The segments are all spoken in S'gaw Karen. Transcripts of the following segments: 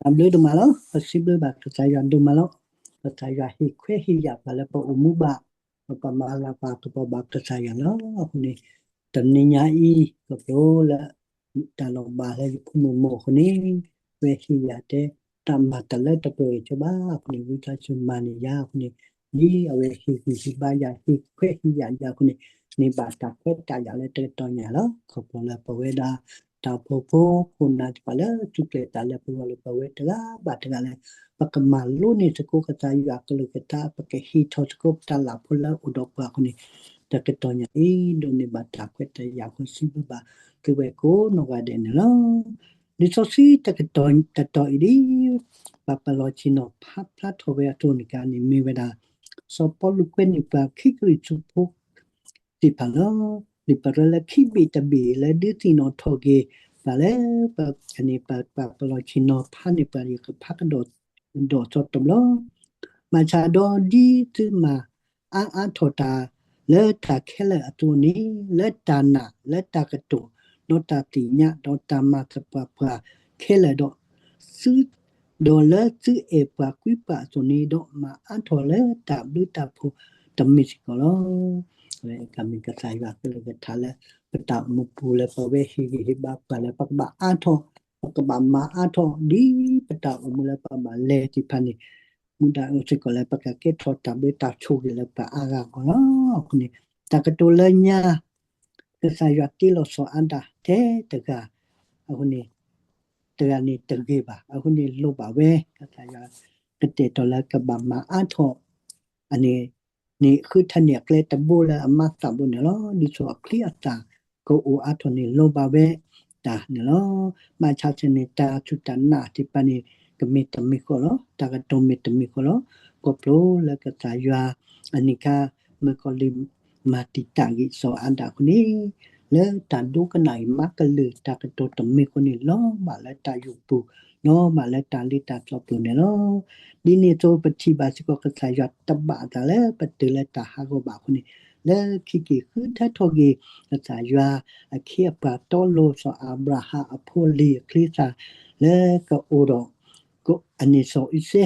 တၢ်ဘျုးဒိၣ်မးလီၤ. ပစံးဘျုးဘၣ်ကစၢ်ယွၤဒိၣ်မးလီၤ. ကစၢ်ယွၤဟ့ၣ်ခွဲးဟ့ၣ်ယာ်ပှၤလၢပအိၣ်မူဘၣ်, ပပမၤလၤပၤကပီၤဘၣ်ကစၢ်ယွၤလီၤ. အဃိန့ၣ် တနံၤညါအံၤ ကပျိလၢ တၢ်လီၤဘၣ်လၢယဖိမုၣ်မိၢ်အဃိန့ၣ်, ဝဲဟ့ၣ်ယၤတဲ တၢ်မၤတၢ်လၢတပှဲၤဂ့ၤကၠိဘၣ်အဃိန့ၣ် ဝံသးစူၤမၤန့ၢ်ယၤအဃိန့ၣ်, ဒ်အဝဲဟ့ၣ်ဂံၢ်ဟ့ၣ်ဘါယၤ ဟ့ၣ်ခွဲးဟ့ၣ်ယာ်ယၤအဃိန့ၣ်, န့ၢ်ဘၣ်တၢ်ခွဲးတၢ်ယာ်လၢတကတီၢ်ညါလီၤ. ခီဖျိလၢပဝဲဒၣ် တၢ်အိၣ်ဖှိၣ်ဖိ ခိၣ်နၢ်သ့ၣ်တဖၣ်လၢ သူၣ်ကျဲၤတၢ်လၢပဂီၢ်လၢပဝဲတဂၤဘၣ်တဂၤလၢ ပကမၤလိန့ၢ်သကိးကစၢ်ယွၤအကလုၢ်ကထါ ပကဟ့ၣ်ထီၣ်သကိးပတၢ်လၤဖိလၢအိၣ်ဒီးပှၤအဃိန့ၣ်, တကတီၢ်ညါအံၤ ဒိးန့ၢ်ဘၣ်တၢ်ခွဲးတၢ်ယာ်အဃိ စံးဘျုးဘၣ်သုဝဲကိးနီၢ်ဂၤဒဲးန့ၣ်လီၤ. လံာ်စီဆှံတကတီၢ်တတီၤအံၤဒ် ပပလီၢ်ဆ့ၣ်နီၤဖးဖျါထီၣ်ဝဲအသိးန့ၣ်ကါန့ၣ် မ့ၢ်ဝဲဒၣ် စီၤပီလူးကွဲးန့ၢ်ပှၤခံကရံၣ်သူးဖိ သ့ၣ်တဖၣ်လီၤ. လံာ်ပရၢလၢခံဘ့ၣ်တဘ့ၣ်လၢဒုးသ့ၣ်နီၣ်ထီၣ်က့ၤပှၤလၢ ပပလီၢ်ဆ့ၣ်နီၤဖးန့ၢ်ပှၤ ယကဖးကဒီး ဒီးစီၤတဘျီ ဘၣ်ဆၣ်ဒီးဒ်သုမၤအါအါထီၣ်တၢ်လၢတၢ်ခဲလၢာ်အသိးန့ၣ်, လၢတၢ်နာ် လၢတၢ်ကတိၤ ဒီးတၢ်သ့ၣ်ညါ ဒီးတၢ်မၤသပှၢ်ပှၢ်ခဲလၢာ်ဒီး သု ဒီးလၢသုအဲၣ်ပှၤကွံပှၤအသိးန့ၣ်ဒီး မၤအါထီၣ်လၢတၢ်ဘျုးတၢ်ဖှိၣ်တမံၤစ့ၢ်ကီးလီၤ. အဝဲကမ့ၢ်ကစၢ်ယွၤကလုၢ်ကထါလၢ ပတၢ်အိၣ်မူပူၤလၢပဝဲဟ့ၣ်ဂံၢ်ဟ့ၣ်ဘါပှၤလၢ ပကဘၣ်အါထီၣ်, ပကဘၣ်မၤအါထီၣ် ဒ်ပတၢ်အိၣ်မူလၢပဘၣ်လဲၤသ့ၣ်တဖၣ်န့ၣ်, မူဒါအိၣ်စ့ၢ်ကီးလၢပကကဲထီၣ်တၢ်ဘျုးတၢ်ဆိၣ်ဂ့ၤလၢပှၤအါဂၤအဂီၢ်လီၤ. အဃိန့ၣ် တၢ်ကတိၤလၢညါ ကစၢ်ယွၤတ့လီၤစီၤအၤဒၣ်ထဲတဂၤ, အဃိန့ၣ် တဂၤန့ၣ်တဂ့ၤဘၣ်. အဃိန့ၣ်လိၣ်ဘၣ်ဝဲ ကစၢ်ယွၤကတဲာ်ကတီၤလၢကဘၣ်မၤအါထီၣ် အန့ၣ်န့ၣ် ဃုထၢန့ၢ်အကျဲတဘိလၢအမၤသးဘိန့ၣ်လီၤ. ဒ်သိးအချံအသၣ်ကအိၣ်အါထီၣ်န့ၣ် လိၣ်ဘၣ်ဝဲတၢ်န့ၣ်လီၤ. ဘၣ်ဆၣ်သနာ်က့န့ၣ် တၢ်စူၢ်တၢ်နာ်သ့ၣ်တဖၣ်န့ၣ် ကမ့ၢ်တမံၤဃီလီၤ. တၢ်ကတိၤမ့ၢ်တမံၤဃီလီၤ. ခီဖျိလၢကစၢ်ယွၤ အန့ၣ်ခါ မၢကီၢ်လံၢ်မၤတံာ်တာ်ဂ့ၤစီၤအၤဒၣ်အဃိန့ၣ်, လၢတၢ်ဒိကနၣ်အံၤ မၤကလုၢ်တၢ်ကတိၤတမံၤဃီန့ၣ် လီၤဘၣ်လၢတၢ်ယိာ်ပူၤ, လီၤဘၣ်လၢတၢ်လ့တၢ်ကျိၤပူၤန့ၣ်လီၤ. ဒ်န့ၣ်အသိး ပထံၣ်ဘၣ်စ့ၢ်ကီး ကစၢ်ယွၤတဘၣ်အသးလၢပတုၤလၢတၢ်ဟးဂီၤဘၣ်အဃိန့ၣ်, လၢခံက့ၤဃုထၢထီၣ်က့ၤ ကစၢ်ယွၤအခ့အပှၤတီလိၤ စီၤအၤဘြၤဟၣ်အဖိအလံၤအချံအသၣ် လၢကအိၣ်ဒီး အန့ၣ်စီၤအံၤစဲး ဒီးစီၤ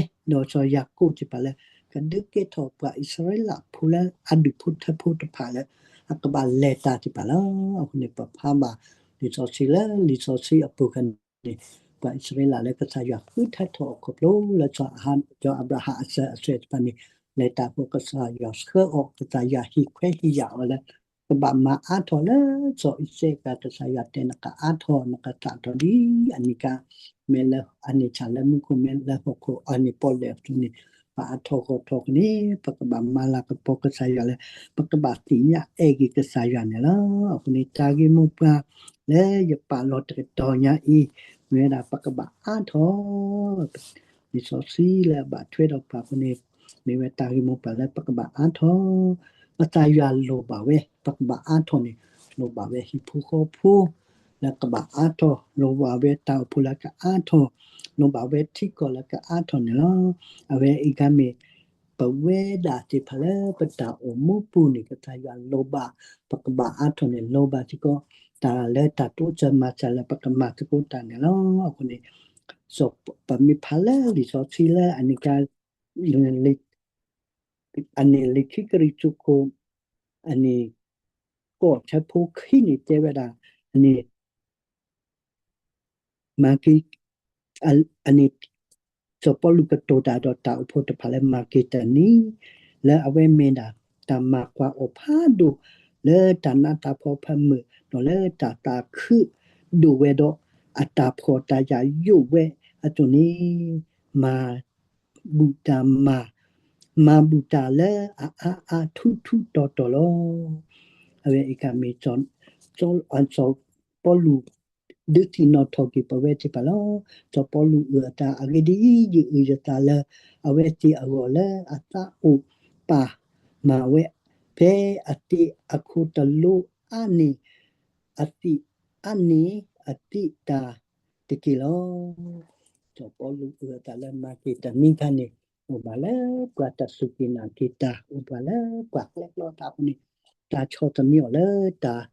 ယၤကိာ်သ့ၣ်တဖၣ်လၢ ကဒုးကဲထီၣ်ပှၤအံၣ်စရ့လးဖိလၢအဒူၣ်ဖိထၢဖိတဖၣ်လၢ အကဘၣ်လဲၤတၢ်သ့ၣ်တဖၣ်လီၤ. အဃိန့ၣ် ပဖးဘၣ်လံာ်စီဆှံလၢလံာ်စီဆှံအပူၤန့ၣ်, ပှၤအံၣ်စရ့လးလၢကစၢ်ယွၤဃုထၢထီၣ်အီၤခီဖျိလၢ စီၤအၤဘြၤဟၣ်အစၢၤအသွဲၣ်တဖၣ်န့ၣ် လဲၤတၢ်အဃိ ကစၢ်ယွၤဆှၢအီၤ ကစၢ်ယွၤဟ့ၣ်ခွဲးဟ့ၣ်ယာ်အီၤလၢ ကဘၣ်မၤအါထီၣ်လၢစီၤအံၤစဲးအကျါ ကစၢ်ယွၤတဲ နကအါထီၣ် နကသၣ်ထီၣ်ဒ်အန့ၣ်ကါ မ့ၢ်လၢအန့ၣ်ဆၣ်လၢမူခိၣ် မ့ၢ်လၢဟီၣ်ခိၣ်အန့ၣ်ပီၣ်လဲၣ်အသိးန့ၣ်, ပအါထီၣ်ဂီၢ်ထီၣ်အဃိန့ၣ် ပကဘၣ်မၤလၤကပီၤကစၢ်ယွၤလၢ ပကဘၣ်သ့ၣ်ညါအဲၣ်ဂ့ၤကစၢ်ယွၤန့ၣ်လီၤ. အဃိန့ၣ် တၢ်ဂ့ၢ်မိၢ်ပှၢ်လၢယပာ်လီၤတကတီၢ်ညါအံၤ မ့ၢ်ဝဲဒၣ်ပကဘၣ်အါထီၣ် လံာ်စီဆှံလၢအဘၣ်ထွဲဒီးပှၤအဃိန့ၣ်, မ့ၢ်ဝဲတၢ်ဂ့ၢ်မိၢ်ပှၢ်လၢပကဘၣ်အါထီၣ်, ကစၢ်ယွၤလိၣ်ဘၣ်ဝဲ ပကဘၣ်အါထီၣ်န့ၣ်, လိၣ်ဘၣ်ဝဲဟံၣ်ဖိဃီဖိလၢကဘၣ်အါထီၣ်, လိၣ်ဘၣ်ဝဲတၢ်အိၣ်ဖှိၣ်လၢကအါထီၣ်, လိၣ်ဘၣ်ဝဲထံကီၢ်လၢကအါထီၣ်န့ၣ်လီၤ. အဝဲအံၤကါမ့ၢ် ပဝဲဒၣ်သ့ၣ်တဖၣ်လၢပတၢ်အိၣ်မူပူၤန့ၣ် ကစၢ်ယွၤလိၣ်ဘၣ် ပကဘၣ်အါထီၣ်န့ၣ် လိၣ်ဘၣ်စ့ၢ်ကီး တၢ်လၢတၢ်တိစၢၤမၤစၢၤလၢပကမၤသကိးတၢ်န့ၣ်လီၤ. အဃိန့ၣ် ပမ့ၢ်ဖးလၢလံာ်စီဆှံလၢအန့ၣ်ကါ အန့ၣ်လံာ်ခံကရံၣ်သူးခိၣ် အန့ၣ် ကီၢ်ဆၢဖိခံန့ၣ်တဲဝဲဒၣ် အန့ၣ် မၤက့ အန့ၣ် စီၤပီလူးကတိၤတၢ်ဒီးတၢ်အိၣ်ဖှိၣ်တဖၣ်လၢမၤက့တနံ လၢအဝဲမ့ၢ်ဒၣ် တၢ်မၤကွၢ်အီၣ်ဖးဒိၣ် လၢတၢ်နးတၢ်ဖှီၣ်ဖးမုာ် ဒီးလၢတၢ်သးခုဒိၣ်ဝဲဒီး အတၢ်ဖှီၣ်တၢ်ယာ်ယိာ်ဝဲအသိးန့ၣ် မၤ ဘူးတၢ်မၤ မၤဘူးတၢ်လၢအအါအါထူထူတီၤတီၤလီၤ. အဝဲအံၤကါမ့ၢ် စီၤပီလူး ဒုးသ့ၣ်နီၣ်ထီၣ်က့ၤပဝဲသ့ၣ်တဖၣ်လီၤ. စီၤပီလူးအုၣ်အသး အဂ့ၢ်ဒ်အံၤ, ယအုၣ်ယသးလၢ အဝဲသ့ၣ်အဂီၢ်လၢအသးအိၣ်ပာ်မၤဝဲ ဖဲအသ့ၣ်အခိၣ်တလိအါန့ၣ် အသ့ၣ်အါန့ၣ် အသ့ၣ်တၢ်တက့ၢ်လီၤ. စီၤပီလူးအုၣ်အသးလၢမၤက့တနံခါန့ၣ် အိၣ်ဘၣ်လၢပှၤတၢ်စူၢ်က့ၤနာ်က့ၤတၢ်, အိၣ်ဘၣ်လၢပှၤကျဲကျီတၢ်အဃိန့ၣ် တၢ်ဆီၣ်သနံးအီၤလၢတၢ်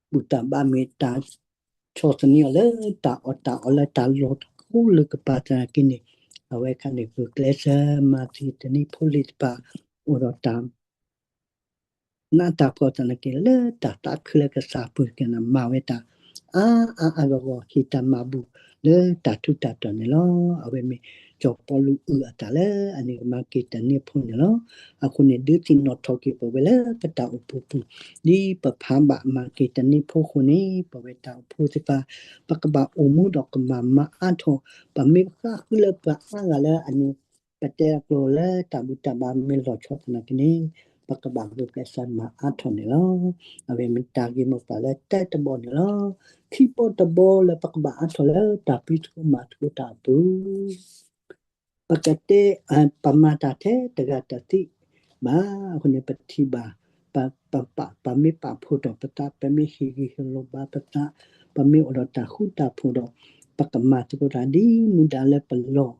ဘူၣ်တၢ်ဘါမ့ၢ် တၢ်ဆီၣ်သနံးအီၤလၢတၢ်အီၣ်တၢ်အီလၢတၢ်လီၤ ပှၤကညီဖိလၢကပၤသနာ်က့န့ၣ် အဝဲခါန့ၣ် ဂုာ်ကျဲးစၢးမၤသံးတနံၤဖိလံၤတဖၣ် အိၣ်ဒီးတၢ် နးတၢ်ဖှီၣ်သနာ်က့ လၢတၢ်သးခုလၢကစၢ်ပူၤက့ၤန့ၣ် မၤဝဲတၢ်အါအါအါဂီၢ်ဂီၢ် ဟ့ၣ်တၢ်မၤဘူၣ်လၢတၢ်ထူးတၢ်တီၤန့ၣ်လီၤ. အဝဲမ့ၢ်စီၤပီလူးအုၣ်အသးလၢအန့ၣ်ကမၤက့ၤတနံၤဖိန့ၣ်လီၤ. အဃိန့ၣ် ဒုးသ့ၣ်နီၣ်ထီၣ်က့ၤပဝဲလၢပတၢ်အိၣ်ဖှိၣ်ပူၤ ဒ်ပဖးဘၣ်မၤက့ၤတနံၤဖိအဃိန့ၣ် ပဝဲတၢ်အိၣ်ဖှိၣ်သ့ၣ်တဖၣ် ပကဘၣ်အိၣ်မူဒီးကမၤမၤအါထီၣ်, ပမ့ၢ်ဃၣ်ဃုလၢပှၤအါဂၤလၢအန့ၣ် ပတဲအကျိၤလၢတၢ်ဘူၣ်တၢ်ဘါမ့ၢ်လီၤဆီသနာ်က့န့ၣ် ပကဘၣ်ဂုာ်ကျဲးစၢးမၤအါထီၣ်န့ၣ်လီၤ. အဝဲမ့ၢ်တၢ်ဂ့ၢ်မိၢ်ပှၢ်လၢတၢတဘီန့ၣ်လီၤ. ခံဘီတဘီလၢပကဘၣ်အါထီၣ်လၢတၢ်ဖံးသကိးမၤသကိးတၢ်အပူၤ ပကတဲ ပမၤတၢ်ထဲတဂၤတသ့ဘၣ်. အဃိန့ၣ် ပထံၣ်ဘၣ် ပ ပ ပမ့ၢ်ပာ်ဖှိၣ်ထီၣ်ပသး, ပမ့ၢ်ဟ့ၣ်ဂံၢ်ဟ့ၣ်ဘါပသး, ပမ့ၢ်အိၣ်ဒီးတၢ်ဃူတၢ်ဖိးဒီး ပကမၤသကိးတၢ်ဒ်မူဒါလၢပလီၢ်,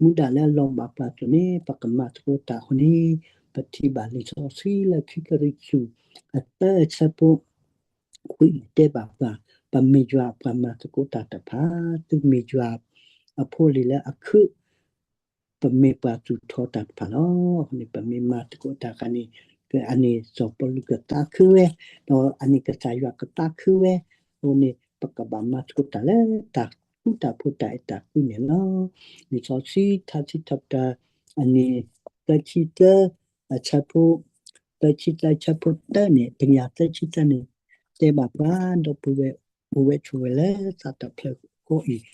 မူဒါလၢအလီၤဘၣ်ပှၤအသိးန့ၣ် ပကမၤသကိးတၢ်အဃိန့ၣ် ပထံၣ်ဘၣ်လံာ်စီဆှံလၢခံကရံၣ်သူး အသၢအဆၢဖိ ဃုတဲဘၣ်ပှၤ, ပမ့ၢ်ယွၤအပှၤမၤသကိးတၢ်တဖၣ်, သုမ့ၢ်ယွၤအဖိအလံၤလၢအခုး ပမ့ၢ်ပှၤသူၣ်ထီတၢ်တဖၣ်လီၤ. အဃိန့ၣ် ပမ့ၢ်မၤသကိးတၢ်အခါန့ၣ် အန့ၣ်စီၤပီလူးကသးခုဝဲ, ဒီးအန့ၣ်ကစၢ်ယွၤကသးခုဝဲ, အဃိန့ၣ် ပကဘၣ်မၤသကိးတၢ်လၢတၢ်ဃူတၢ်ဖိးတၢ်အဲၣ်တၢ်ကွံန့ၣ်လီၤ. လံာ်စီဆှံထါစံးထီၣ်ပတြၢၤ အန့ၣ် သၢဆံသၢ အဆၢဖိ သၢဆံသၢ အဆၢဖိတၢန့ၣ် တကယၤသၢဆံသၢန့ၣ် တဲဘၣ်ပှၤ ဒီပုၢ်ဝဲၢ်အိၣ်ဝဲဆိးဝဲလၢသးတဖျၢၣ်ဃီအံ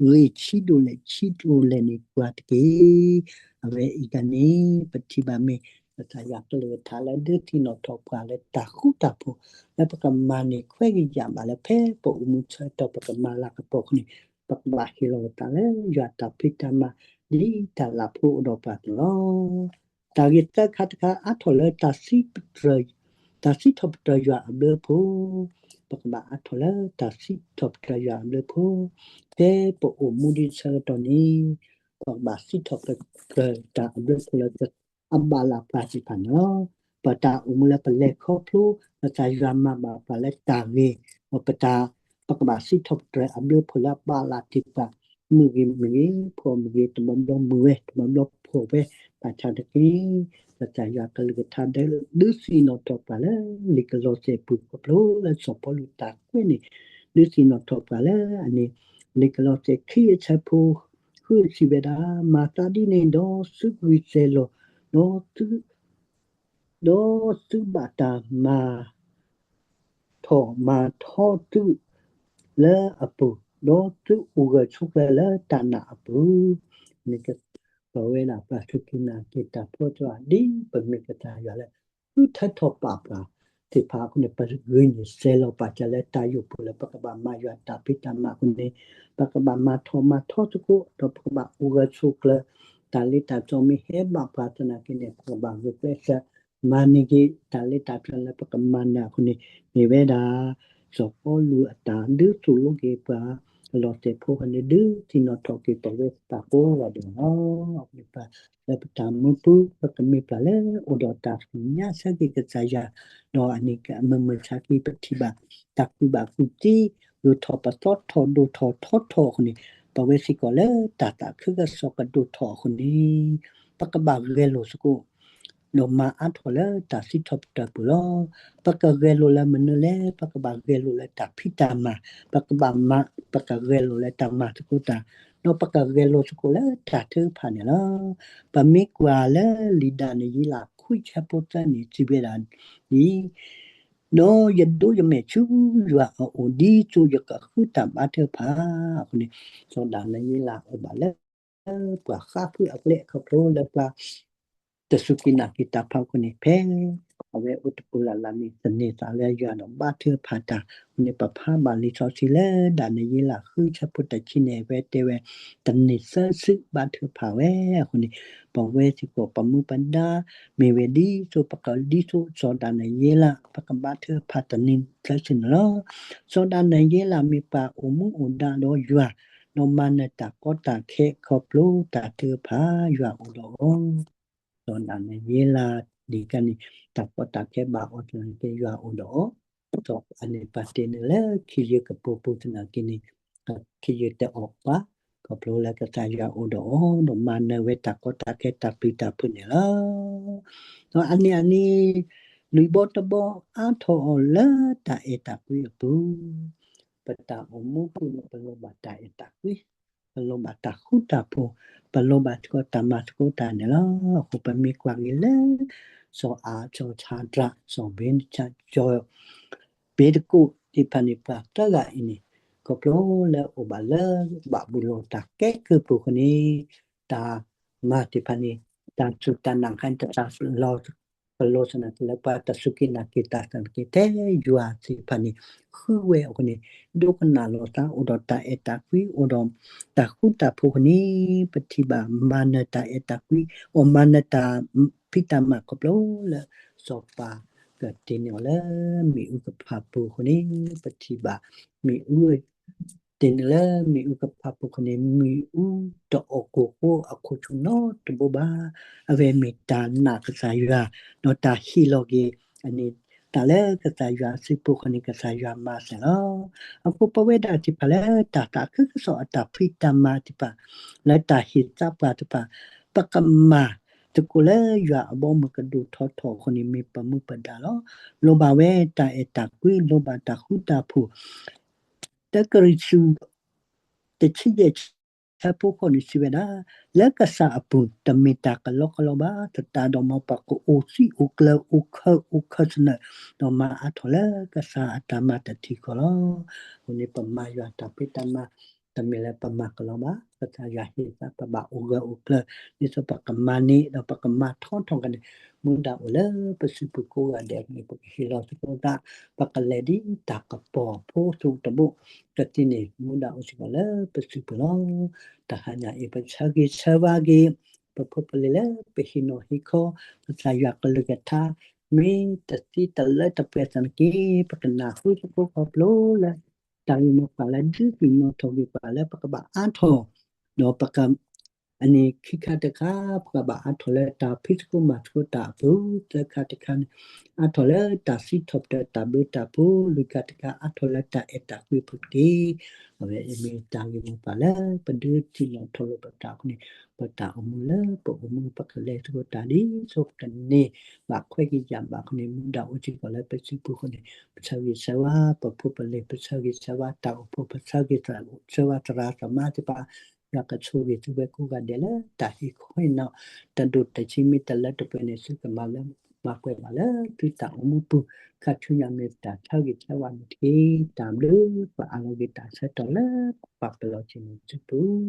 ၤ, ဂ့ၤဆံးဒိၣ်လဲၣ်ဆံးဒိၣ်လဲၣ်န့ၣ်ကွၢ်တက့ၢ်. အဝဲအံၤတၢ်န့ၣ် ပထံၣ်ဘၣ်မ့ၢ် ကစၢ်ယွၤကလုၢ်ကထါလၢဒုးသ့ၣ်နီၣ်ထီၣ်ပှၤလၢတၢ်ဃူတၢ်ဖိး လၢပကမၤန့ၢ်ခွဲးကယာ်ဘၣ်လၢဖဲပအိၣ်မူဆၢကတီၢ်ပကမၤလၤကပီၤအဃိန့ၣ် ပကဘၣ်ဟ့ၣ်လီၤပသးလၢယွၤတၢ်ဖံးတၢ်မၤ ဒ်တၢ်လၤဖိအိၣ်ဒီးပှၤအသိးလီၤ. တၢ်ဂ့ၢ်သၢခါတခါ အါထီၣ်လၢတၢ်စံးပတြၢၤ တၢ်စံးထီၣ်ပတြၢၤယွၤအဘျုးအဖှိၣ်, ပကဘၣ်အါထီၣ်လၢတၢ်စံးထီၣ်ပတြၢၤယွၤအဘျုးအဖှိၣ်, ဖဲပအိၣ်မူဒံးဆၢကတီၢ်န့ၣ် ပကဘၣ်စံးထီၣ်ပတြၢၤတၢ်အဘျုးအဖှိၣ်လၢ အဘၣ်လၢပှၤသ့ၣ်တဖၣ်န့ၣ်လီၤ. ပတၢ်အိၣ်မူလၢပလဲၤခီဖျိ ကစၢ်ယွၤမၤဘၣ်ပှၤလၢတၢ်ဂ့ၤ, ဒီးပတၢ် ပကဘၣ်စံးထီၣ်ပတြၢၤအဘျုးအဖှိၣ်လၢအဘၣ်လၢသ့ၣ်တဖၣ် မုၢ်ဂ့ၤမုၢ်ဂ့ၤ ဖှီၣ်မုၢ်ဂ့ၤ တဘျီဘျီမုာ်ဝဲ တဘျီဘျီဖှီၣ်ဝဲ ဘၣ်ဆၣ်တက့ၢ် ကစၢ်ယွၤကလုၢ်ကထါဒုးသ့ၣ်နီၣ်ထီၣ်ပှၤလၢ လံာ်ကလီးစဲအပူၤခီဖျိလၢစီၤပီလူးတၢ်ကွဲးန့ၣ် ဒုးသ့ၣ်နီၣ်ထီၣ်ပှၤလၢအန့ၣ် လံာ်ကလီးစဲခံအဆၢဖိ ဃုစံးဝဲဒၣ် မၤသးဒ်န့ၣ်ဒီးသုဂုာ်ကျဲးလီၤ ဒီးသု ဒီးသုဘၣ်တၢ်မၤ ထီၣ်မၤထီသု လၢအပူၤ, ဒီးသုအိၣ်ဂၢၢ်ဆိးကျၢၤလၢတၢ်နာ်အပူၤ, န့ၣ်ကပဝဲဒၣ်ပှၤစူၢ်က့ၤနာ်က့ၤတၢ်ဖိတဖၣ် ဒ်ပမ့ၢ်ကစၢ်ယွၤလၢ ဃုထၢထီၣ်ပာ်ပှၤသ့ၣ်တဖၣ်အဃိန့ၣ် ပဂုာ်န့ၢ်စဲးလီၤပာ်စၢၤလၢတၢ်ယိာ်ပူၤလၢပကဘၣ်မၤယွၤတၢ်ဖံးတၢ်မၤအဃိန့ၣ် ပကဘၣ်မၤထီၣ်မၤထီသကိး ဒီးပကဘၣ်အိၣ်ဂၢၢ်ဆိးကျၢၤ တၢ်လ့တၢ်ကျဲမ့ၢ်ဟဲဘၣ်ပှၤသနာ်က့န့ၣ် ပကဘၣ်ဂုာ်ကျဲးစၢး မၤန့ၢ်က့ၤတၢ်လ့တၢ်ကျဲလၢပကမၤနၢၤအဃိန့ၣ် မ့ၢ်ဝဲဒၣ် စီၤပီလူးအတၢ်ဒုးသိၣ်လိက့ၤပှၤ ကလီးစဲဖိဃီန့ၣ် ဒုးသ့ၣ်နီၣ်ထီၣ်က့ၤပဝဲသ့ၣ်ကိးဂၤဒဲးလီၤ. အဃိန့ၣ်ပှၤလၢပတၢ်မူပူၤ ပကမ့ၢ်ပှၤလၢအိၣ်ဒီးတၢ်သ့ၣ်ညါဆၢက့ၤကစၢ်ယွၤ ဒီးအန့ၣ်ကမုာ်မုာ်ဆါက့ၤပထံၣ်ဘၣ် တၢ်ကူၣ်ဘၣ်ကူၣ်သ့ ဂုၤထီၣ်ပသီထီၣ်ဒိၣ်ထီၣ်ထီထီၣ်အဃိန့ၣ် ပဝဲစ့ၢ်ကီးလၢတၢ်သးခုကစီၣ်ကဒိၣ်ထီၣ်အဃိန့ၣ် ပကဘၣ်ဂဲၤလိာ်သကိး ဒီးမၤအါထီၣ်လၢတၢ်စံးထီၣ်ပတြၢၤပူၤလီၤ. ပကဂဲၤလိာ်လၢမနုၤလဲၣ်, ပကဘၣ်ဂဲၤလိာ်လၢတၢ်ဖံးတၢ်မၤ, ပကဘၣ်မၤ, ပကဂဲၤလိာ်လၢတၢ်မၤသကိးတၢ်, ဒီးပကဂဲၤလိာ်သကိးလၢတၢ်ထုကဖၣ်န့ၣ်လီၤ. ပမ့ၢ်ကွၢ်လၢလံာ်ဒၤနံးယ့လးခွံဆၢဖိသၢန့ၣ် စံးဝဲဒၣ်ဒ်အံၤ, ဒီးယဒိးယမဲာ်ဆူယွၤအအိၣ် ဒ်သိးယကဃုတၢ်ဘါထုကဖၣ်အဃိန့ၣ် စီၤဒၤနံးယ့လးအိၣ်ဘၣ်လၢ ပှၤဃးဖုအကျဲအခီဖျိလၢပှၤ တစူၢ်က့ၤနာ်က့ၤတၢ်ဖးအဃိန့ၣ် ဖဲအဝဲအိၣ်တပူၤလၢ်လၢ်န့ၣ် သန့ၤသးလၢယွၤဒီးဘါထုကဖၣ်တၢ်အဃိန့ၣ် ပဖးဘၣ်လံာ်စီဆှံလၢဒၤနံးယ့လးဃုဆၢဖိတဆံန့ၣ် အဝဲတဲဝဲ သန့ၤသၢစုဘါထုကဖၣ်ဝဲအဃိန့ၣ် ပဝဲစ့ၢ်ကီးပမူပဒါ မ့ၢ်ဝဲဒ်သိးပကဒ်သိးစီၤဒၤနံးယ့လး ပကဘါထုကဖၣ်သန့ၤသၢစုန့ၣ်လီၤ. စီၤဒၤနံးယ့လးမ့ၢ်ပှၤအိၣ်မူအိၣ်ဒါဒီးယွၤ ဒီးမၤနၢၤတၢ်ကီတၢ်ခဲခီဖျိတၢ်ထုကဖၣ် ယွၤအိၣ်ဒီးအီၤ, စီၤဒၤနံးယ့လးန့ၣ်ကန့ၣ် တၢ်ကီတၢ်ခဲဘၣ်အီၤသနာ်က့ ယွၤအိၣ်ဒီးအီၤ, ဒီးအန့ၣ်ပာ်တ့ၢ်န့ၣ်လၢခ့ယုၢ်ကပိာ်ပူၤသနာ်က့န့ၣ် ခ့ယုၢ်တအီၣ်ပှၤ, ခ ခီဖျိလၢကစၢ်ယွၤအိၣ်ဒီးအီၤ ဒီးမၤနၢၤဝဲတၢ်ကီတၢ်ခဲတၢ်ပျံၤတၢ်ဖုးန့ၣ်လီၤ. ဒီးအန့ၣ်အန့ၣ် လွံၢ်ဘီတဘီအါထီၣ်အီၤလၢတၢ်အဲၣ်တၢ်ကွံအပူၤ, ပတၢ်အိၣ်မူပူၤန့ၣ် ပလိၣ်ဘၣ်တၢ်အဲၣ်တၢ်ကွံ, ပလိၣ်ဘၣ်တၢ်ဃူတၢ်ဖိး, ပလိၣ်ဘၣ်စ့ၢ်ကီးတၢ်မၤသကိးတၢ်န့ၣ်လီၤ. အဃိပမ့ၢ်ကွၢ်က့ၤလၢ စီၤအၤ စီၤဆၤဒြး စီၤဘ့နကၤ စီၤ ဘ့းနကိးသ့ၣ်တဖၣ်န့ၣ် ပှၤသၢဂၤအံၤန့ၣ် ခီဖျိလၢအိၣ်ဘၣ်လၢ ဘၤဘူလိၣ်တၢ်ကဲကုၢ်ပူၤအဃိန့ၣ် တၢ်မၤသ့ၣ်တဖၣ်န့ၣ် တၢ်စူၢ်တၢ်နာ်ခါန့ၣ် တသးလီၤ ပလီၢ်သနာ်က့လၢ ပှၤတၢ်စူၢ်က့ၤနာ်က့ၤတၢ်သနာ်က့ထဲယွၤသ့ၣ်တဖၣ်န့ၣ် ဃုဝဲအဃိန့ၣ် ဒိကနၣ်လီၤသး အိၣ်ဒီးတၢ်အဲၣ်တၢ်ကွံ အိၣ်ဒီးတၢ်ဃူတၢ်ဖိးအဃိန့ၣ် ပထံၣ်ဘၣ်မၤနၢၤတၢ်အဲၣ်တၢ်ကွံ အီၣ်မၤနၢၤတၢ်ဖံးတၢ်မၤခီဖျိလၢ စီၤပၤကတ့န့ၢ်အီၤလၢ မ့ၣ်အူကဖၣ်ပူၤအဃိန့ၣ် ပထံၣ်ဘၣ် မ့ၣ်အူ တ့န့ၢ်လၢမ့ၣ်အူကဖၣ်ပူၤအဃိန့ၣ် မ့ၣ်အူတအီၣ်ကိၢ်ဃိအခိၣ်ဆူၣ်နီတဘိဘၣ်. အဝဲမ့ၢ်တၢ်နာ်ကစၢ်ယွၤ ဒီးတၢ်ဟ့ၣ်လီၤက့ၤ အန့ၣ် တၢ်လၢကစၢ်ယွၤစုပူၤအဃိန့ၣ် ကစၢ်ယွၤမၤစၢၤလီၤ. အဃိပဝဲဒၣ်သ့ၣ်တဖၣ်လၢတၢ်သးခုကစီၣ်အတၢ်ဖံးတၢ်မၤသ့ၣ်တဖၣ် လၢတၢ်ဟ့ၣ်သးပှၢ်သ့ၣ်တဖၣ် ပကမၤသကိးလၢယွၤအဘီအမုၢ်ကဒိၣ်ထီၣ်ထီၣ်အဃိန့ၣ် မ့ၢ်ပမူပဒါလီၤ. လိၣ်ဘၣ်ဝဲတၢ်အဲၣ်တၢ်ကွံ လိၣ်ဘၣ်တၢ်ဃူတၢ်ဖိး တၢကရံၣ်သူး တဆံယဲၢ် ဆၢဖိဃိးန့ၣ်စံးဝဲဒၣ်, လၢကစၢ်အပူၤ တမ့ၢ်တၢ်ကလီကလီဘၣ်, သတးဒီးမ်ပကအိၣ်စံာ်အိၣ်ကျၢၤအိၣ်ခၢၣ်အိၣ်ခၢၣ်သနၢၣ်, ဒီးမၤအါထီၣ်လၢကစၢ်အတၢ်မၤတထံၣ်ဃီလီၤ. အဃိန့ၣ် ပမၤယွၤတၢ်ဖံးတၢ်မၤ တမ့ၢ်လၢပမၤကလီဘၣ်, ကစၢ်ယွၤဟ့ၣ်သးပဘၣ်အိၣ်ဂၢၢ်အိၣ်ကျၢၤ, ဒ်သိးပကမၤန့ၢ်ဒီးပကမၤထီထီၣ်ကန့ၣ် မူဒါအိၣ်လၢပစုပူၤကိးဂၤဒဲးအဃိန့ၣ် ပကဟ့ၣ်လီၤသကိးသး, ပကလဲၤဒ်တၢ်ကပီၤဖိသတဘိ ကသ့န့ၣ် မူဒါအိၣ်စ့ၢ်ကီးလၢပစုပူၤလီၤ. တဟါညါအံၤ ပဆၢဂ့ၤဆၢဝါက့ၤ ပဖိပလံၤလၢပဟံးနီၤဟံးခီ ကစၢ်ယွၤကလုၢ်ကထါ မ့ၢ်တသ့တလၢတပှဲၤသနာ်က့ ပကနၢ်ဟူသကိးခီဖျိလၢ တၢ်ဂ့ၢ်မိၢ်ပှၢ်လၢဒုးသ့ၣ်နီၣ်ထီၣ်က့ၤပှၤလၢပကဘၣ်အါထီၣ် ဒီးပက အန့ၣ်ခံခါတခါ ပကဘၣ်အါထီၣ်လၢတၢ်ဖံးသကိးမၤသကိးတၢ်အပူၤ, သၢခါတခါန့ၣ် အါထီၣ်လၢတၢ်စံးထီၣ်ပတြၢၤတၢ်ဘျုးတၢ်ဖှိၣ်, လွံၢ်ခါတခါ အါထီၣ်လၢတၢ်အဲၣ်တၢ်ကွံအပူၤတက့ၢ်. အဝဲအံၤမ့ၢ်တၢ်ဂ့ၢ်မိၢ်ပှၢ်လၢပဒုးသ့ၣ်နီၣ်ထီၣ်လိာ်ပသးအဃိန့ၣ် ပတၢ်အိၣ်မူလၢပအိၣ်မူ ပကလဲၤသကိးတၢ်ဒ်သိးပကန့ၢ်ဘၣ်ခွဲးကယာ်ဘၣ်အဃိန့ၣ် မူဒါအိၣ်စ့ၢ်ကီးလၢပစုပူၤအဃိန့ၣ် ပဆၢဂ့ၤဆၢဝါ ပဖိပလံၤ ပဆၢဂ့ၤဆၢဝါ တၢ်အိၣ်ဖှိၣ် ပဆၢဂ့ၤဆၢဝါသရၣ်သမါသ့ၣ်တဖၣ် ယွၤကဆိၣ်ဂ့ၤသုဝဲကိးဂၤဒဲးလၢတၢ်ဟ့ၣ်ခီဟ့ၣ်နီၤ တဒိၣ်တဆံမ့ၢ်တလၢတပှဲၤန့ၣ် သုကမၤလၢမၤပှဲၤဘၣ်လၢသုတၢ်အိၣ်မူပူၤ ခါဆူညါမ့ၢ်တၢ်ဆၢဂ့ၤဆၢဝါန့ၣ်တက့ၢ်. တၢ်ဘျုးပှၤအါဂၤဂ့ၤတၢ်ဆၢကတီၢ်လၢပပာ်ပလီၢ်ဆ့ၣ်နီၤစုပူၤ